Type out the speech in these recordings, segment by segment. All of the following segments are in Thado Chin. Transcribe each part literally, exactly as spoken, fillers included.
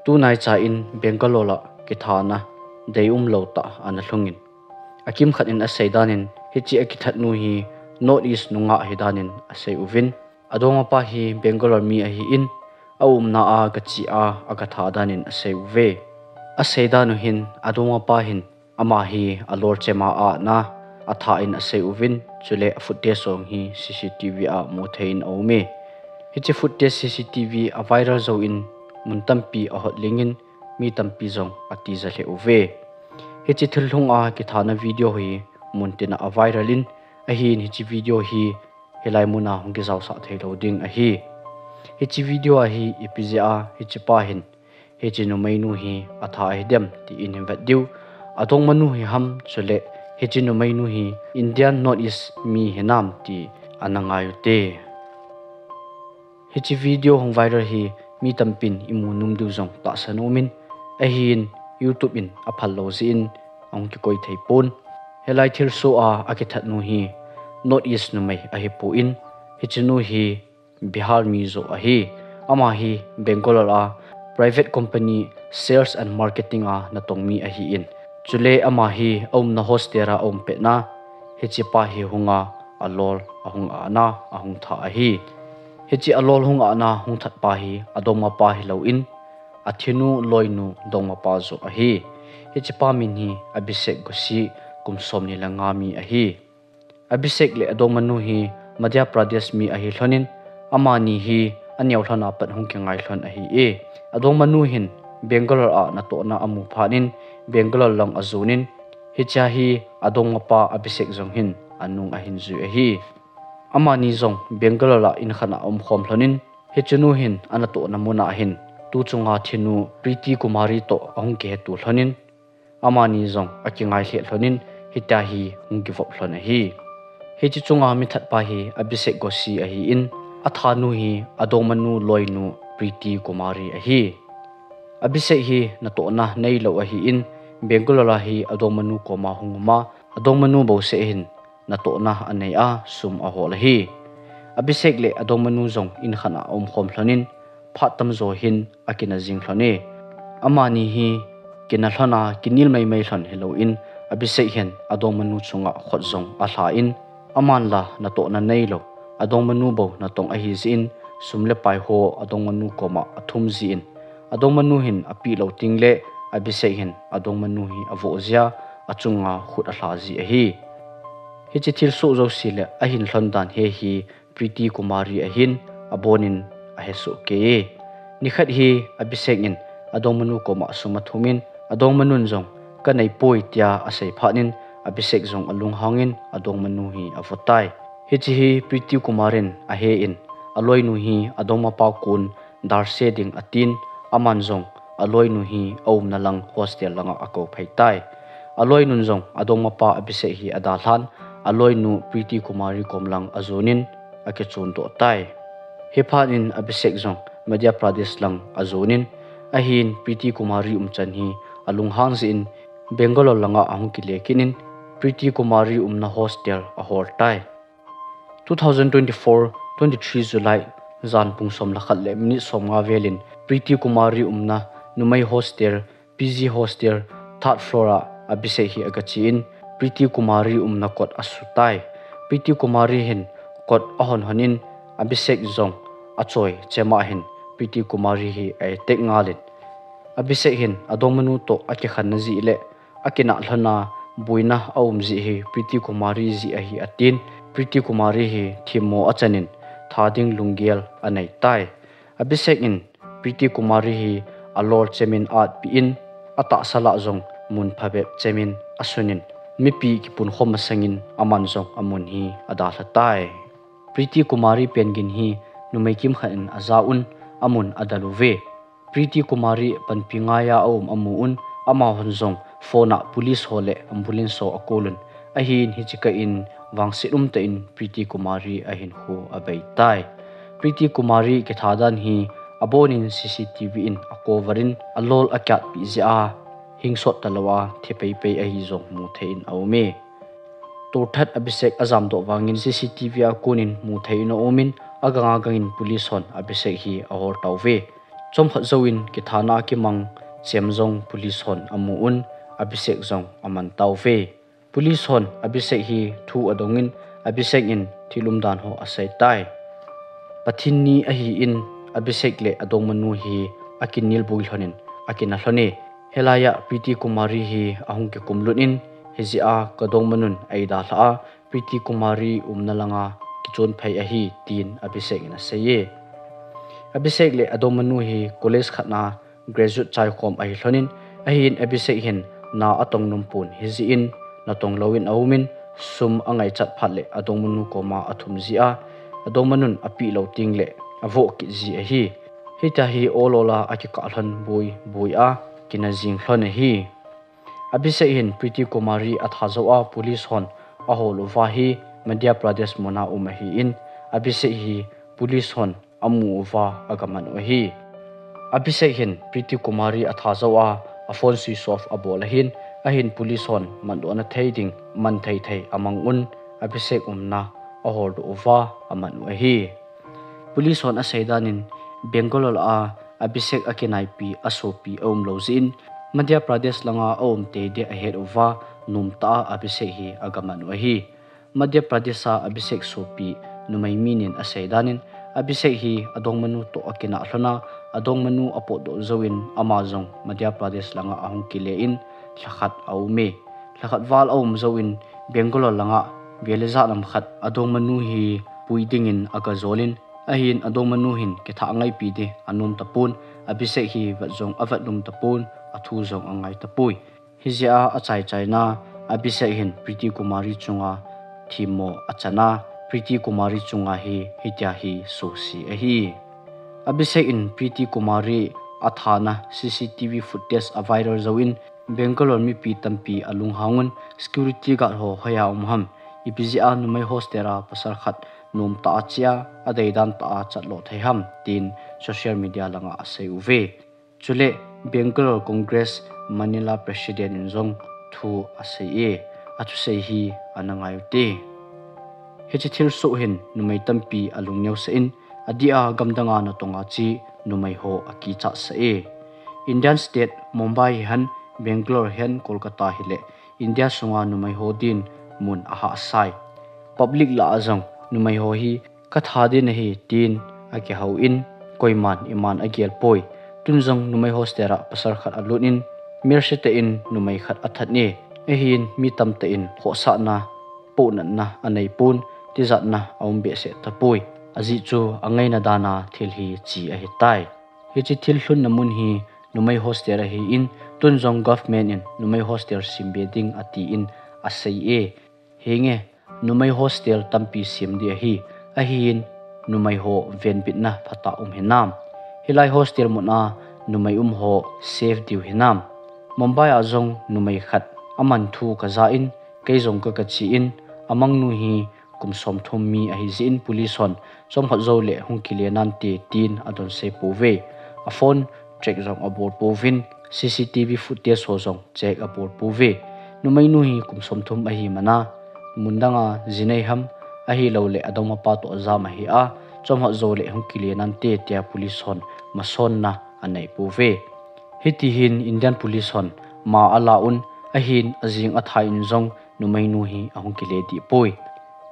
Tunaicha in Bangalore a kithana deium lou tah ana lhungin, akimkhat in asei danin hiche akithat nu hi North East nungah ahi danin asei uvin, adongmapa hi Bangalore mi ahin, aumna a gache a agatha danin asei uve. Asei dan u hin adongmapa hin ama hi alol chema a ana atha in asei uvin, chule a footage jong hi C C T V a muthei in aume. Hiche footage C C T V a viral jouvin mun tampi ahot lingin, mi tampi jong atija lheh uve. Hiche thil lhung a kithana video hi muntina a viral in, ahin hiche video hi hilai muna hung kijaosah theilou ding ahi. Hiche video a hi ipi jeh a hichepa hin hiche numeinu hi atha ahi dem tin hin vet diu. Adongmanu hi ham, chule hiche numeinu hi Indian North East mi hinam ti ana ngai ute. Hiche video hung viral hi mi tampin imu nom diu jong tahsan aumin, ahin YouTube in aphal lou jeh in ahung kikoi thei pon. Hilai thilsoh a akithat nu hi North East numei ahipon, hiche nu hi Bihar mi joh ahi. Ama hi Bangalore a private company sales and marketing a natong mi ahin, chule ama hi aumna hostel a aum petna hichepa hi hunga alol ahung ana ahung tha ahi. Hiche alol hung ana hung thatpa hi adongmapa hilouvin, athinu loinu dongmapa joh ahi. Hichepa min hi Abhishek Ghosi, kum somni le nga mi ahi. Abhishek le adongmanu hi Madhya Pradesh mi ahi lhonin, amani hi aneo lhon a pat hung kingai lhon ahi e. Adongmanu hin Bangalore a natohna amu phat in Bangalore lang ajonin, hichea hi adongmapa Abhishek jong hin anung ahin jui ahi. Amani jong Bangalore a in khat a aumkhom lhonin, hiche nu hin anatohna mun a hin tu chunga thinu Preeti Kumari toh ahung kihetu lhonin, amani jong akingai lheh lhonin, hitia hi hung kivop lhon ahi. Hiche chunga mithatpa hi Abhishek Ghosi ahin, athanu hi adongmanu loinu Preeti Kumari ahi. Abhishek hi natohna neilou ahin, Bangalore a hi adongmanu koma hung uma, adongmanu bouseh hin natohna anei a sum ahol ahi. Abhishek le adongmanu jong in khat a aumkhom lhonin, phat tamjo hin akina jing lhon e. Amani hi kina lhon a kinel maimai lhon hilouvin, Abhishek hin adongmanu chunga khut jong alha in, aman la natohna neilou, adongmanu bou natong ahi jeh in, sum le pai ho adongmanu koma athum jeh in, adongmanu hin apeh lou tengle Abhishek hin adongmanu hi avoh jia, achunga khut alha ji ahi. Hiche thilsoh jouse le ahin lhon dan hi hi Preeti Kumari ahin, abonin ahesoh kei e. Nikhat hi Abhishek in adongmanu koma sum athumin, adongmanun jong kaneipoi tia asei phat in, Abhishek jong alunghangin adongmanu hi avotai. Hiche hi Preeti Kumari in ahen, aloinu hi adongmapa kon dalse ding atin, aman jong aloinu hi aumna lang hostel langa akou phei tai. Aloinun jong adongmapa Abhishek hi adalhan, aloinu Preeti Kumari kom lang ajonin akichon doh tai. Hiphat in Abhishek jong Madhya Pradesh lang ajonin, ahin Preeti Kumari umchan hi alunghang jeh in Bangalore langa ahung kile kit in, Preeti Kumari umna hostel ahol tai. Two thousand twenty-four twenty-three July, jan pung som le khat le minute som nga velin Preeti Kumari umna numei hostel, P G hostel, third floor a Abhishek hi agachen, Preeti Kumari umna kot asutai. Preeti Kumari hin kot ahon honin, Abhishek jong achoi chema hin Preeti Kumari hi a-attack ngalin, Abhishek hin adongmanu toh akikhenna jeh le akinah lhon a boina aum jeh hi Preeti Kumari jeh ahi atin, Preeti Kumari hi themmo achanin tha ding lunggel anei tai. Abhishek in Preeti Kumari hi alol chemin atpeh in, atahsa lah jong mun phabep chemin asunin, mipi kipunkhom masangin aman jong amun hi adalha tai. Preeti Kumari pengin hi numei kimkhat in ajauvin, amun adalha uve. Preeti Kumari panpi ngaiya aum amun, amahon jong phone a police ho le ambulance ho akouvin, ahin hiche kah in vangset umtah in Preeti Kumari ahinkho abei tai. Preeti Kumari kitha dan hi abonin C C T V in acover in, alol akiatpeh jeh a hingsot talou a thi peipei ahi jong muthei in aume. Tolthat Abhishek ajamdoh vangin C C T V a konin muthei in aumin, agang agangin police hon Abhishek hi ahol tauve. Chomkhat jouvin kithana kimang chem jong police hon amu un, Abhishek jong aman tauve. Police hon Abhishek hi thu adongin, Abhishek in thil umdan ho asei tai. Pathen ni ahin, Abhishek le adongmanu hi akinel bui lhonin akina lhon e. Hilaiya Preeti Kumari hi ahung kikum lut in, hijeh a kadongmanun eidalhah a, Preeti Kumari umna langa kichon phei ahi, tin Abhishek in asei e. Abhishek le adongmanu hi college khat na graduate chaikhom ahi lhonin, ahin Abhishek hin na atong nom pon, hijeh in natong louvin aumin, sum angaichat phat le adongmanu koma athum ji a, adongmanun apeh lou tengle avoh kit ji ahi. Hitia hi ol ol a akikah lhon bui bui a, kina jing lhon ahi. Abhishek hin Preeti Kumari atha jou a police hon ahol uva hi Madhya Pradesh muna um ahin, Abhishek hi police hon amu uva agaman u ahi. Abhishek hin Preeti Kumari atha jou a, aphone switch off abol ahin, ahin police hon mandohna thei ding man thei thei amang un, Abhishek umna ahol doh uva aman u ahi. Police hon asei danin, Bangalore a Abhishek akinaipi asopi aum lou jeh in, Madhya Pradesh langa aum teitei ahet uva, nomtah a Abhishek hi agaman u ahi. Madhya Pradesh a Abhishek sopi numei mi nin asei danin, Abhishek hi adongmanu toh akinah lhon a, adongmanu apotdoh jouvin ama jong Madhya Pradesh langa ahung kile in lhakhat aum e. Lhakhat val aum jouvin Bangalore langa vel le jat lam khat adongmanu hi pui dingin aga jolin, ahin adongmanu hin kithah angaipi ding anom tapon, Abhishek hi vet jong avet lum tapon, athu jong angai tapoi. Hijeh a achai chaina Abhishek hin Preeti Kumari chunga themmo achan a, Preeti Kumari chunga hi hitia hi suse ahi. Abhishek in Preeti Kumari athana C C T V footage aviral jouvin, Bangalore mipi tampi alunghang un, security guard ho hoiya um ham, ipi jeh a numei hostel a pasal khat nomtah a che a, adeidan tah a chat lo thei ham, tin social media langa asei uve. Chule Bangalore Congress Manila President in jong thu asei e, athusei hi ana ngai ute. Hiche thilsoh hin numei tampi alung neosah in, adeh a gamdang a natong a che numei ho akichat sah e. Indian state Mumbai hihen, Bangalore hihen, Kolkata hile India sunga numei ho din mun ahahsa e. Public lah a jong numei ho hi katha ding ahi tin akihou in, koiman iman agel poi. Tun jong numei hostel a pasal khat alut in, mercy tah in numei khat athat e. Ahin mi tamtah in khohsahna, pohnatna anei pon, tijatna aum behseh tapoi. Ajeh chu angaina dan a thil hi che ahitai. Hiche thil lhunna mun hi numei hostel ahin, tun jong government in numei hostel sem be ding atin asei e. Hinge, numei hostel tampi sem ding ahi, ahin numei ho venbitna phatah um hinam? Hilai hostel mun a numei um ho safe diu hinam? Mumbai a jong numei khat aman thu kaja in, kei jong ka, kache in, amangnu hi kum somthum mi ahi jeh in police hon chomkhat jou le hung kile nante tin adonsei pouve. Aphone track jong abol pouvin, C C T V footage ho jong check abol pouve. Numeinu hi kum somthum ahi mana, mun danga ji nei ham, ahilou le adongmapa toh ajam ahi a, chomkhat jou le hung kile nante tia police hon masonna anei pouve. Hiti hin Indian police hon ma ala un, ahin ajing athai in jong numeinu hi ahung kile deh poi.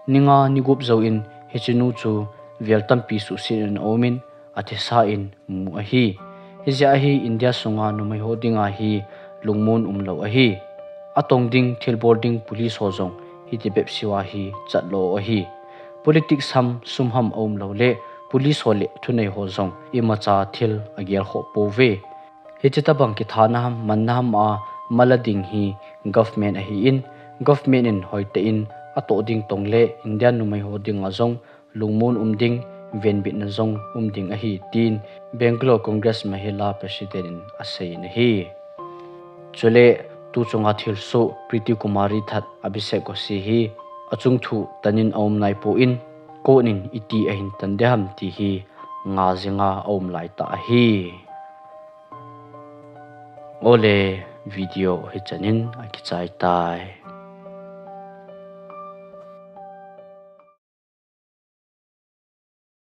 Ni nga ni gup jouvin hichenu chu vel tampi suhset in aumin, athisa in mu ahi. Hijeh a hi India sunga numei ho dinga hi lungmon umlou ahi. Atong ding, thilbol ding police ho jong hiti bep seh uva hi chatlou ahi. Politics ham, sum ham aumlou le police ho le thunei ho jong imacha thil agel khoh pouve. Hiche tabang kithana ham, manna ham a mala ding hi government ahin, government in hoitah in atoh ding tong le India numei ho dinga jong lungmon um ding, venbitna jong um ding ahi, tin Bangalore Congress Mahila President in asei in ahi. Chule, tu chunga thilsoh Preeti Kumari that Abhishek Ghoshi hi achung thuh tanin aum naipon, court in iti ahin tan ding ham ti hi nga jinga aum laitah ahi. Ole, video hichan in akichai tai.